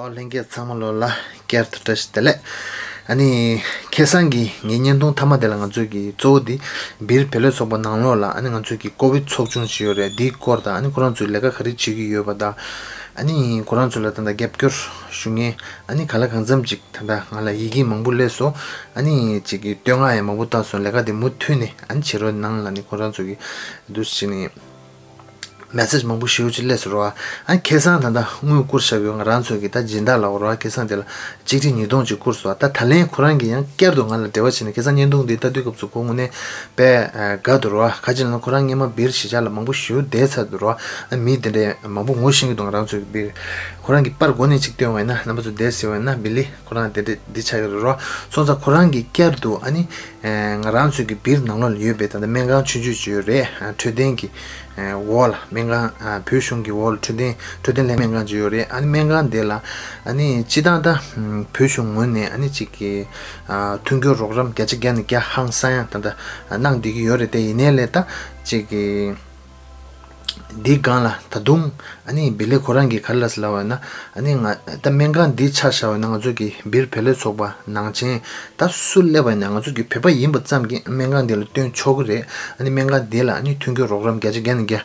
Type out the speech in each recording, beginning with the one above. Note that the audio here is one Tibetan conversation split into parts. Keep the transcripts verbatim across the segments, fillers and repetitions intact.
ལྷན་རྒྱས་ཚང་མ་ལོ་ལ་བསྐྱར་དུ་བཀྲ་ཤིས་བདེ་ལེགས། ཨ་ནི་ཁ་སང་གི་ངའི་བརྙན་ཐུང་མཐའ་མ་དེ་ལ་ང་ཚོས་ཀྱི་གཙོ་བོ་དེ་སྦིར་བེ་ལེ་ཚོགས་པ་ནང་ལོགས་ལ་ཨ་ནི་ང་ཚོས་ཀྱི་ཀོ་བིད་ཚོགས་ཆུང་ཞིག་ཡོད་རེད། དེའི་སྐོར་དང་ཨ་ནི་ཁོ་རང་ཚོས་ལས་ཀ་ག་རེ་བྱེད་ཀྱི་ཡོད་པ་དང་། ཨ་ནི་ཁོ་རང་ཚོ་ལ་ད་ལྟ་རྒྱབ་སྐྱོར་ཞུ་མཁན་ཨ་ནི་ག་ལ་གང་འཚམ་ཅིག་ད་ལྟ་ང་ལ་ཡི་གེ་མང་པོ་སླེབས་སོང་། ཨ་ནི་ཅིག་གི་བསྟོད་བསྔགས་ཡང་མང་པོ་བཏང་སོང་། ལས་ཀ་དེ་མུ་མཐུད་ནས་ཨ་ནི་བྱེད་རོགས་གནང་ལབ་ནས་ཁོ་རང་ཚོ་གི་འདུག་སེ་བྱས་ནས། མེ་སེ་ཇི་མང་པོ་ཞེ་པོ་ཅིག་སླེབས་སོང་ར། ཨ་ཁ་སང་ད་ལྟ་དངུལ་བསྐུར་བཞག་ཡོད། ང་རང་ཚོ་གི་ད་སྦྱིན་བདག་ལ་འོ་ར། ཁ་སང་དེ་ལ་ཆིག་ཁྲི་ཉིས་སྟོང་ཅིག་བསྐུར་སོང་། ད་ད་ལན་ཁོ་རང་གིས་ཡང་བསྐྱར་དུ་ང་ལ་འབྲེལ་བ་བྱས་ནས། ཁ་སང་བརྙན་ཐུང་འདི་ལྟ་དུས་སྐབས་སུ་ཁོ་དངོས་གནས་དཔེ་དགའ་འདུག་ར། ག་ཅི་ལབ་ན་ཁོ་རང་སྔོན་མ་སྦིར་གཞིས་ཆགས་ལ་མང་པོ་ཞེ་པོ་བསྡད་ཚར་འདུག་ར། ཨ་མི་དེ་འདྲས་མང་པོ་ངོ་ཤེས་ཀྱི་འདུག་ང་རང་ཚོ་གི་སྦིར། ཁོ་རང་གི་པར་མགོ་ནས་ཅིག་སྟོན་པ་ཡིན་ན། རྣམ་པ་ཚོ་བསྡད་ཟེར་བ་ཡིན་ན་བི་ལི་ཁོ་རང་དེ་འདྲས་འདི་ཆགས་ཀྱི་རེད་ར། སོང་ཙང་ཁོ་རང་གིས་བསྐྱར་དུ་ཨ་ནི་ང་རང་ཚོ་གི་སྦིར་ནང་ལོགས་ལ་ཡོད་པའི་ད་ལྟ་སྨན་ཁང་ཆུང་ཆུང་ཅིག་ཡོད་རེད། འཕྲོད་བསྟེན་གྱི་འོག་ལ་སྨན་ཁང་། བོད་གཞུང་གི་འོག་ལ་འཕྲོད་བསྟེན་འཕྲོད་བསྟེན་ལྷན་སྨན་ཁང་ཅིག་ཡོད་རེད། ཨ་ནི་སྨན་ཁང་དེ་ལ་ཨ་ནི་སྤྱིར་བཏང་ད་བོད་གཞུང་ངོས་ནས་ཨ་ནི་ཅིག་གི་མཐུན་འགྱུར་རོགས་རམ་བརྒྱ་ཆ་བརྒྱ་ནས་བརྒྱ་ཧང་སང་ཡང་ད་ལྟ་གནང་བསྡད་ཀྱི་ཡོད་རེད། དེ་ཡིན་ནའི་ལས་ད་ཅིག་གི་འདིའི་སྒང་ལ་ད་དུང་ཨ་ནི་བི་ལི་ཁོ་རང་གིས་ག་རེ་ལབ་ཟེར་ལབ་པ་ཡིན་ན། ཨ་ནི་ང་ད་སྨན་ཁང་འདི་ཆ་བཞག་པ་ཡིན་ན་ང་ཚོ་གི་སྦིར་བེ་ལེ་ཚོགས་པ་ནང་ཆེན་ད་སུ་སླེབས་པ་ཡིན་ན་ང་ཚོ་གི་བོད་པ་ཡིན་པ་ཙམ་གྱིས་སྨན་ཁང་འདི་ལ་བསྟེན་ཆོག་གི་རེད། ཨ་ནི་སྨན་ཁང་འདི་ལ་ཨ་ནི་མཐུན་འགྱུར་རོགས་རམ་བརྒྱ་ཆ་བརྒྱ་ནས་བརྒྱ་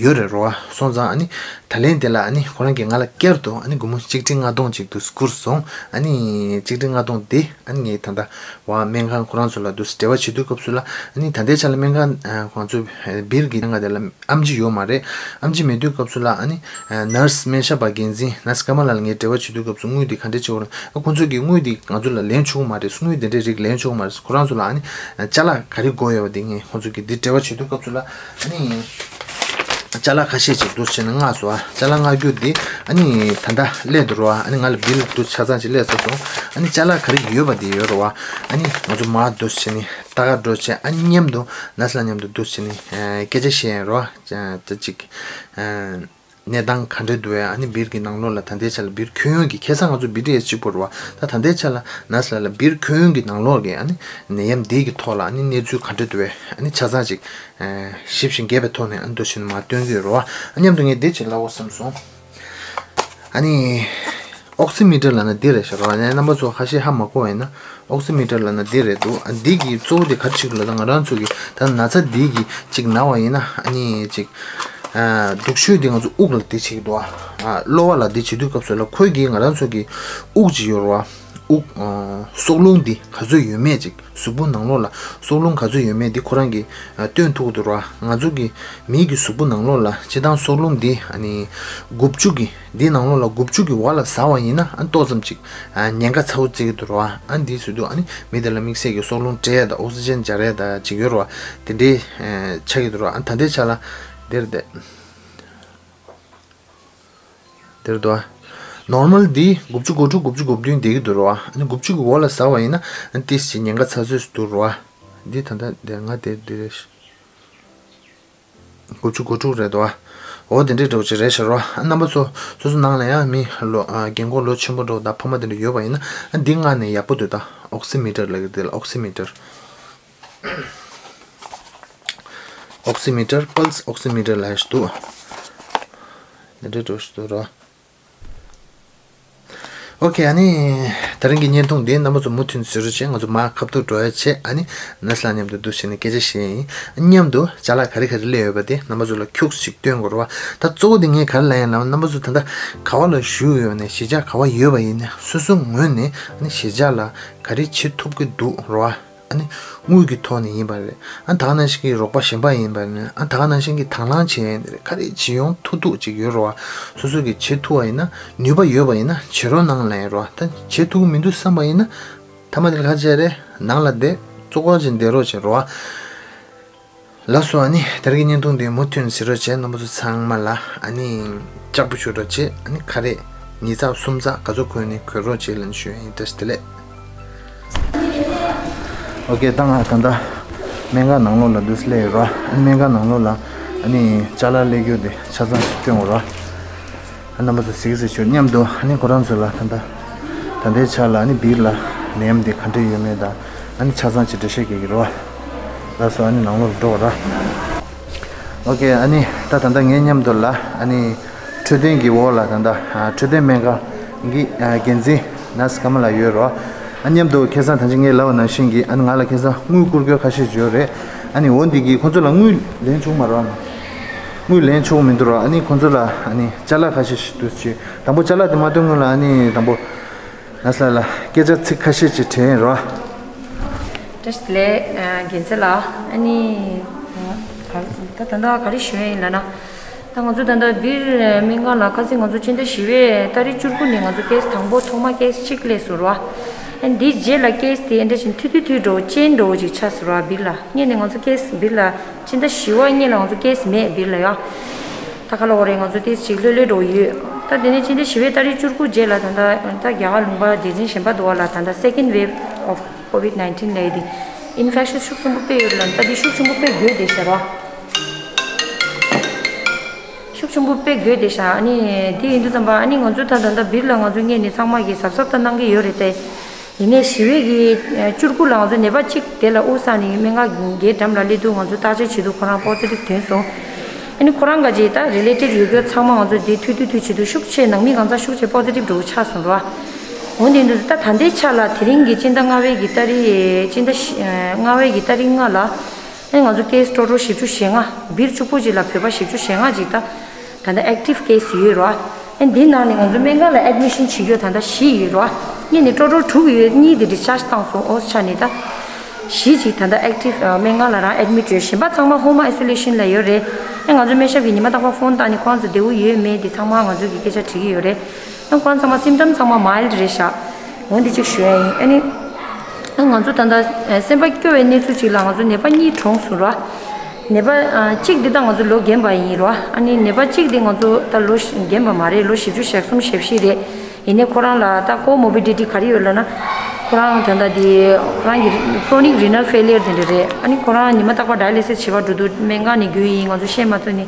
ཡོད་རེད་རོ། སོང་ཙང་ཨ་ནི་ད་ལན་དེ་ལ་ཨ་ནི་ཁོ་རང་གིས་ང་ལ་བསྐྱར་དུ་ཨ་ནི་སྒོར་མོ་གཅིག་ཁྲི་ལྔ་སྟོང་ཅིག་ཏུ་བསྐུར་སོང་། ཨ་ནི་གཅིག་ཁྲི་ལྔ་སྟོང་དེ་ཨ་ནི་ངས་ད་ལྟ་བ་སྨན་ཁང་ཁོ་རང་ཚོ་ལ་འདུག་སེ་འབྲེལ་བ་བྱེད་དུས་སྐབས་སུ་ལ། ཨ་ནི་ད་ལྟའི་ཆ་ལ་སྨན་ཁང་ཁོ་ང་ཚོ་སྦིར་གྱི་སྨན་ཁང་དེ་ལ་ཨེམ་ཆི་ཡོད་མ་རེད། ཨེམ་ཆི་མེད་དུས་སྐབས་སུ་ལ་ཨ་ནི་ནར་སི་སྨན་ཞབས་པ་འགན་འཛིན་ནར་སི་ཀ་མ་ལ་ལ་ངས་འབྲེལ་བ་བྱེད་དུས་སྐབས་སུ་དངུལ་འདི་ག་འདྲས་བྱེད་དགོས་རེད། ཁོང་ཚོས་ཀྱི་དངུལ་འདི་ང་ཚོ་ལ་ལེན་ཆོག་གི་མ་རེད། དངུལ་དེ་འདྲས་རིགས་ལེན་ཆོག་གི་མ་རེད། ཁོ་རང་ཚོ་ལ་ཨ་ནི་ཅ་ལག་ག་རེ་དགོས་ཡོད་པ་འདི་ངས་ཁོང་ཚོས་ཀྱི་འདི་འབྲེལ་བ་བྱེད་དུས་སྐབས་སུ་ལ་ཨ་ནི་ཅ་ལག་ཁ་ཤས་ཅིག་འདུག་སེ་བྱས་ནས་མངགས་སོང་། ཨ་ཅ་ལག་མངགས་རྒྱུ་འདི་ཨ་ནི་ད་ལྟ་སླེབས་འདུག་རོ། ཨ་ནི་ང་ལ་བི་ལ་འདུག་ཆ་ཚང་ཅིག་སླེབས་སོང་། ཨ་ནི་ཅ་ལག་ག་རེ་ཡོད་པ་འདི་ཡོད་རོ། ཨ་ནི་ང་ཚོ་མར་འདུག་སེ་བྱས་ནས་ལྟ་ག་འགྲོ་བྱས། ཨ་ནི་མཉམ་དུ་ནར་སི་ལ་མཉམ་དུ་འདུག་སེ་བྱས་ནས་སྐད་ཆ་བཤད་ཡིན་རོ། ཅ་ཅིག་གནས་སྟངས་ག་འདྲ་འདུག་ཨ་ནི་སྦིར་གྱི་ནང་ལོགས་ལ་ད་ལྟའི་ཆ་ལ་སྦིར་ཁྱོན་ཡོངས་ཀྱི། ཁ་སང་ང་ཚོ་བི་ཊི་ཨེས་གཅིག་པོ་རེད་བ། ད་ད་ལྟའི་ཆ་ལ་ནར་སི་ལ་ལ་སྦིར་ཁྱོན་ཡོངས་ཀྱི་ནང་ལོགས་ཀྱི་ཨ་ནི་ནད་ཡམས་འདི་གི་ཐོག་ལ་ཨ་ནི་གནས་ཚུལ་ག་འདྲ་འདུག་ཨ་ནི་ཆ་ཚང་ཅིག་ཞིབ་ཞིང་རྒྱས་པའི་ཐོག་ནས་ཨ་ནི་འདུག་སེ་མར་སྟོན་གྱི་ཡོད་རེད་བ། ཨ་མཉམ་དུ་ངས་འདི་ཅིག་ལབ་དགོས་བསམ་སོང་། ཨ་ནི་ཨོག་སི་མི་ཊར་ལབ་ན་འདི་རེད་ཤག་རོ། ཨ་ནི་རྣམ་པ་ཚོ་ཁ་ཤས་ཧ་མ་གོ་བ་ཡིན་ན། ཨོག་སི་མི་ཊར་ལབ་ན་འདི་རེད་འདུག་ཨ་འདི་གི་གཙོ་བོ་དེ་ག་རེ་བྱེད་ཀྱི་ལབ་ན། ང་རང་ཚོ་གི་ད་ན་ཚ་འདི་གི་ཅིག་ན་བ་ཡིན་ན་ཨ་ནི་ཅིག་ཨ་སྡུག་ཤོས་དེ་ང་ཚོ་དབུགས་ལ་འདི་བྱེད་ཀྱི་འདུག་ཨ་གློ་བ་ལ་འདི་བྱེད་དུས་སྐབས་སུ་ལ་ཁོས་གིས་ང་རང་ཚོ་གི་དབུགས་ཅིག་ཡོད་རེད་བ། དབུགས་ཨ་སྲོག་རླུང་འདི་ག་ཚོད་ཡོད་མེད་ཅིག་གཟུགས་པོ་ནང་ལོགས་ལ་སྲོག་རླུང་ག་ཚོད་ཡོད་མེད་འདི་ཁོ་རང་གིས་ཨ་སྟོན་ཐུབ་ཀྱི་འདུག་ར། ང་ཚོ་གི་མི་གི་གཟུགས་པོ་ནང་ལོགས་ལ་སྤྱིར་བཏང་སྲོག་རླུང་འདི་ཨ་ནི་དགུ་བཅུ་གི་འདི་ནང་ལོགས་ལ་དགུ་བཅུ་གི་འོག་ལ་ཟ་བ་ཡིན་ན་ཨ་ཏོག་ཙམ་ཅིག་ཨ་ཉེན་ཁ་ཚ་བོ་བརྩི་གི་འདུག་ར། ཨ་འདི་ཟེར་དུས་ཨ་ནི་མི་དེ་ལ་དམིགས་བསལ་གྱི་སྲོག་རླུང་སྤྲད་ཡ་དང་ཨོག་སི་ཇན་སྦྱར་ཡ་དང་ཅིག་ཡོད་ར། དེ་འདྲའི་ཨ་ཆགས་ཀྱི་འདུག་ར། ཨ་ད་ལྟའི་ཆ་ལ་འདིར་བསྡད། དེར་འདུག་ཨ། ནོར་མལ་འདི་དགུ་བཅུ་གོ་དྲུག་དགུ་བཅུ་གོ་བདུན་བསྡད་ཀྱི་འདུག་རོ། ཨ་ནི་དགུ་བཅུ་གི་འོག་ལ་ཟ་བ་ཡིན་ན་ཨ་ནི་ཏིས་ཀྱི་ཉེན་ཁ་ཚ་ཚོད་འདུག་རོ། འདི་ད་ལྟ་དེ་ང་དེ་འདི་རེད། དགུ་བཅུ་གོ་དྲུག་རེད་འདུག་ཨ། འོ་དེ་འདྲའི་འདྲ་བོ་ཅིག་རེད་ཤག་རོ། ཨ་རྣམ་པ་ཚོ་སོ་སོ་ནང་ལ་ཡང་མི་ལོ་ཨ་རྒན་གོག་ལོ་ཆེན་པོ་འདྲ་བོ་དང་ཕ་མ་དེ་འདྲ་ཡོད་པ་ཡིན་ན་ཨ་འདི་མངགས་ནས་ཡག་པོ་འདུག་ད་ཨོག་སི་མི་ཊར་ལབ་ཀྱི་དེ་ལ་ཨོག་སི་མི་ཊར། ཨོག་སི་མི་ཊར། པལ་སི་ཨོག་སི་མི་ཊར་ལབ་ཡ་ཞིག་འདུག་འདི་འདྲའི་འདྲ་བོ་ཞིག་འདུག་རོ། ཨོ་ཁེ། ཨ་ནི་དེ་རིང་གི་བརྙན་ཐུང་འདི་རྣམ་པ་ཚོ་མུ་མཐུད་གཟིགས་རོགས་བྱེད། ང་ཚོ་མར་ཁ་ཐུག་འགྲོ་ཡ་བྱེད། ཨ་ནི་ནར་སི་ལགས་མཉམ་དུ་འདུག་བྱས་ནས་སྐད་ཆ་བཤད་ཡིན། མཉམ་དུ་ཅ་ལག་ག་རེ་ག་རེ་སླེབས་ཡོད་པ་དེ་རྣམ་པ་ཚོ་ལ་ཁྱུག་ཅིག་སྟོན་དགོས་རེད་བ། ད་གཙོ་བོ་དེ་ངས་ག་རེ་ལབ་ཡིན་ལབ་ན་རྣམ་པ་ཚོ་ད་ལྟ་ག་བ་ལ་བཞུགས་ཡོད་ནས་གཞིས་ཆགས་ག་བ་ཡོད་པ་ཡིན་ན་སོ་སོ་ངོས་ནས་ཨ་ནི་གཞིས་ཆགས་ལ་ག་རེ་བྱེད་ཐུབ་ཀྱི་འདུག་རེད་བ། ཨ་ནི་དངུལ་གྱི་ཐོག་ནས་ཡིན་པ་རེད། ཨ་ད་ག་ནང་བཞིན་གྱི་རོགས་པ་གཞན་པ་ཡིན་པ་རེད། ཨ་ད་ག་ནང་བཞིན་གྱི་དང་བླངས་བྱས་ཡིན་རེད། ག་རེ་བྱེད་ཡོང་ཐུབ་ཐུབ་ཅིག་ཡོད་རེད་བ། སོ་སོ་གིས་བྱེད་ཐུབ་པ་ཡིན་ན་ནུས་པ་ཡོད་པ་ཡིན་ན་བྱེད་རོགས་གནང་ལབ་ཡིན་རེད་བ། ད་བྱེད་ཐུབ་ཀྱི་མི་འདུག་བསམ་པ་ཡིན་ན་མཐའ་མ་དེ་ལ་ག་རེ་བྱས་རེད། ནང་ལ་བསྡད་བཙོག་པ་ཅིག་བསྡད་རོགས་བྱེད་རེད་བ། ལགས་སོ། ཨ་ནི་དེ་རིང་གི་བརྙན་ཐུང་འདི་མུ་མཐུད་གཟིགས་རོགས་བྱེད། རྣམ་པ་ཚོ་ཚང་མ་ལ་ཨ་ནི་ལྕགས་པོ་ཞུ་རོགས་བྱེད། ཨ་ནི་ཁ་རས་ཉིས་ཚག་གསུམ་ཚག་ག་ཚོད་གོན་ནས་གོན་རོགས་བྱེད་ལབ་ཞུ་ཡ་ཡིན། བཀྲ་ཤིས་བདེ་ལེགས། ཨོ་ཁེ། ད་ང་ད་ལྟ་སྨན་ཁང་ནང་ལོགས་ལ་འདུག་སེ་སླེབས་ཡོད་ར། ཨ་ནི་སྨན་ཁང་ནང་ལོགས་ལ་ཨ་ནི་ཅ་ལག་སླེབས་རྒྱུ་དེ་ཆ་ཚང་ཞིག་སྟོན་དགོས་ར། ཨ་རྣམ་པ་ཚོ་གཟིགས་གཟིགས་ཞུ། མཉམ་དུ་ཨ་ནི་ཁོ་རང་ཚོ་ལ་ད་ལྟ་ད་ལྟའི་ཆ་ལ་ཨ་ནི་སྦིར་ལ་ནད་ཡམས་དེ་ག་འདྲ་ཡོད་མེད་དང་ཨ་ནི་ཆ་ཚང་ཅིག་འགྲེལ་བཤད་རྒྱག་གི་རེད་བ། ལགས་སོ། ཨ་ནི་ནང་ལོགས་ལ་འགྲོ་ར། ཨོ་ཁེ། ཨ་ནི་ད་ད་ལྟ་ངའི་མཉམ་དུ་ལ་ཨ་ནི་འཕྲོད་བསྟེན་གྱི་འོག་ལ་ད་ལྟ་ཨ་འཕྲོད་བསྟེན་སྨན་ཁང་ གི་འགན་འཛིན་ནར་སི་ཀ་མ་ལགས་ཡོད་རོ། ཨ་མཉམ་དུ་ཁ་སང་ད་ཅི་ངས་ལབ་པ་ནང་བཞིན་གྱི་ཨ་ནི་ང་ལ་ཁ་སང་དངུལ་བསྐུར་དགོས་ཁ་ཤས་ཡོད་རེད། ཨ་ནི་འོ་འདི་གི་ཁོང་ཚོ་ལ་དངུལ་ལེན་བྱུང་མ་རོགས། དངུལ་ལེན་ཆོག་མི་འདུག་རོ། ཨ་ནི་ཁོང་ཚོ་ལ་ཨ་ནི་ཅ་ལག་ཁ་ཤས་ཤིག་འདུག་ཅེས། དང་པོ་ཅ་ལག་དེ་མ་སྟོན་སྔོན་ལ་ཨ་ནི་དང་པོ་ནར་སི་ལགས་ལ་སྐད་ཆ་ཚིག་ཁ་ཤས་ཅིག་དྲན་རོ། བཀྲ་ཤིས་བདེ་ལེགས། ཨ་འགན་འཛིན་ལགས། ཨ་ནི་ད་ད་ལྟ་ག་རེ་ཞུ་ཡ་ཡིན་ལབ་ན། ད་ང་ཚོ་ད་ལྟ་སྦིར་སྨན་ཁང་ལ་ཁ་སང་ང་ཚོ་སྤྱི་ཟླ་བཞི་པའི་ཏ་རིག་བཅུ་དགུ་ནས་ང་ཚོ་ཀེ་སི་དང་པོ་ཐོག་མ་ཀེ་སི་གཅིག་སླེབས་སོང་ར། ཨ་འདིའི་རྗེས་ལ་ཀེ་སི་དེ་ཨེ་འདྲ་བཞིན་ཐུང་ཐུང་ཐུང་འགྲོ་ཅན་འགྲོ་ཅིག་ཆགས་སོང་ར། སྦིར་ལ་སྔོན་ནས་ང་ཚོ་ཀེ་སི་སྦིར་ལ་སྤྱི་ཟླ་བཞི་པ་སྔོན་ལ་ང་ཚོ་ཀེ་སི་མེད་སྦིར་ལ་ཡ། ད་ག་ལ་འོ་རེད། ང་ཚོ་ཏིས་ཅིག་ལྷོད་ལྷོད་འགྲོ་ཡོད། ད་དེ་ནས་སྤྱི་ཟླ་བཞི་པའི་ཏ་རིག་བཅུ་དགུ་རྗེས་ལ་ད་ལྟ་ད་རྒྱ་གར་ལུང་པ་སྡེ་ཚན་གཞན་པ་འདུག་བ་ལ་ད་ལྟ་second wave of COVID nineteen ལབ་ཡ་དེ་ཨིན་ཕེག་ཤན་ཤུགས་ཆེན་པོ་དཔེ་ཡོད་ལ། ད་དེ་ཤུགས་ཆེན་པོ་དཔེ་རྒོད་དེ་ཤར་བ། ཤུགས་ཆེན་པོ་དཔེ་རྒོད་དེ་ཤར། ཨ་ནི་དེ་ཡིན་དུས་ཙམ་པ་ཨ་ནི་ང་ཚོ་ད་ད་ལྟ་སྦིར་ལ་ང་ཚོ་སྔོན་ནས་ཚང་མ་གིས་གཟབ་གཟབ་ད་གནང་གི་ཡོད་རེད་དེ། ཡིན་ནའི་བཞི་པའི་གི་བཅུ་དགུ་ལ་ང་ཚོ་ནད་པ་གཅིག་དེ་ལ་དབུགས་བསགས་ནས་སྨན་ཁང་གི་འགྲམ་ལ་སླེབས་དུས་ང་ཚོ་བརྟག་དཔྱད་བྱེད་དུས་ཁོ་རང་པོ་ཛི་ཊིབ་ཐོན་སོང་། ཨ་ནི་ཁོ་རང་ག་ཅིག་ད་རི་ལེ་ཊེཌ་ཡོད་རྒྱུ་ཚང་མ་ང་ཚོ་དེ་ཐུག་ཐུག་ཐུག་བྱེད་དུས་ཤུགས་ཆེ་ནང་མི་གང་ཚང་ཤུགས་ཆེ་པོ་ཛི་ཊིབ་འགྲོ་ཆགས་སོང་ར། འོ་འདི་འདུག་ད་ད་ལྟའི་ཆ་ལ་དེ་རིང་གི་སྤྱི་ཟླ་ལྔ་པའི་གི་ཏ་རིག་སྤྱི་ཟླ་ལྔ་པའི་གི་ཏ་རིག་ལྔ་ལ་ཨ་ང་ཚོ་ཀེ་སི་ཊོ་ཊལ་བཞི་བཅུ་ཞེ་ལྔ། སྦིར་གཅིག་པོ་གཅིག་ལ་བོད་པ་བཞི་བཅུ་ཞེ་ལྔ་ཅིག་ད། ད་ལྟ་ཨེག་ཊིབ་ཀེ་སི་ཡོད་རོ། ཨ་འདི་ནང་ནས་ང་ཚོ་སྨན་ཁང་ལ་ཨེཌ་མི་ཤན་བྱེད་རྒྱུ་ད་ལྟ་བཞི་ཡོད་རོ། གཉིས་ནས་ཊོ་ཊལ་དྲུག་ཡོད། གཉིས་དེ་ཌིས་ཆར་ཇི་བཏང་སོང་། འོ་ཆ་ནས་ད་བཞི་ཅིག་ད་ལྟ་ཨེག་ཊིབ་སྨན་ཁང་ལ་རང་ཨེཌ་མིཊ་ཡོད། གཞན་པ་ཚང་མ་ཧོམ་ཨའི་སོ་ལེ་ཤན་ལ་ཡོད་རེད། ཨ་ང་ཚོ་སྨན་ཞབས་ཀྱིས་ཉི་མ་རྟག་པར་ཕོན་བཏང་ནས་ཁོང་ཚོ་བདེ་པོ་ཡོད་མེད་དེ་ཚང་མ་ང་ཚོ་གིས་སྐད་ཆ་དྲི་གི་ཡོད་རེད། ཨ་ཁོང་ཚང་མ་སིམ་ཊམ་ཚང་མ་མའིལ་ཌི་རེད་ཤག་འོ་འདི་གཅིག་ཞུ་ཡ་ཡིན། ཨ་ནི། ང་ཚོ་ད་ལྟ་སེམས་པ་སྐྱོ་བའི་གནས་ཚུལ་ཅིག་ལ་ང་ཚོ་ནད་པ་གཉིས་གྲོངས་སོང་ར། ནད་པ་གཅིག་འདི་ད་ང་ཚོ་ལོ་རྒན་པ་ཡིན་ར། ཨ་ནི་ནད་པ་གཅིག་འདི་ང་ཚོ་ད་ལོ་རྒན་པ་མ་རེད། ལོ་བཞི་བཅུ་ཞེ་གསུམ་ཞེ་བཞི་རེད། ཡིན་ནའི་ཁོ་རང་ལ་ད་ཀོ་མོ་བི་ཌི་ཊི་ག་རེ་ཡོད་ལབ་ན། ཁོ་རང་ད་ལྟ་དེ་ཁོ་རང་གི་ཀྲོ་ནིག་རི་ནལ་ཕེ་ལི་ཡར་དེ་འདྲ་རེད། ཨ་ནི་ཁོ་རང་ཉི་མ་རྟག་པར་ཌ་ཡ་ལི་སིས་བྱེད་པར་འགྲོ་དུས་སྨན་ཁང་ནས་རྒྱུན་ཡིན་ང་ཚོ་ཤེས་མ་ཐུབ་ནས་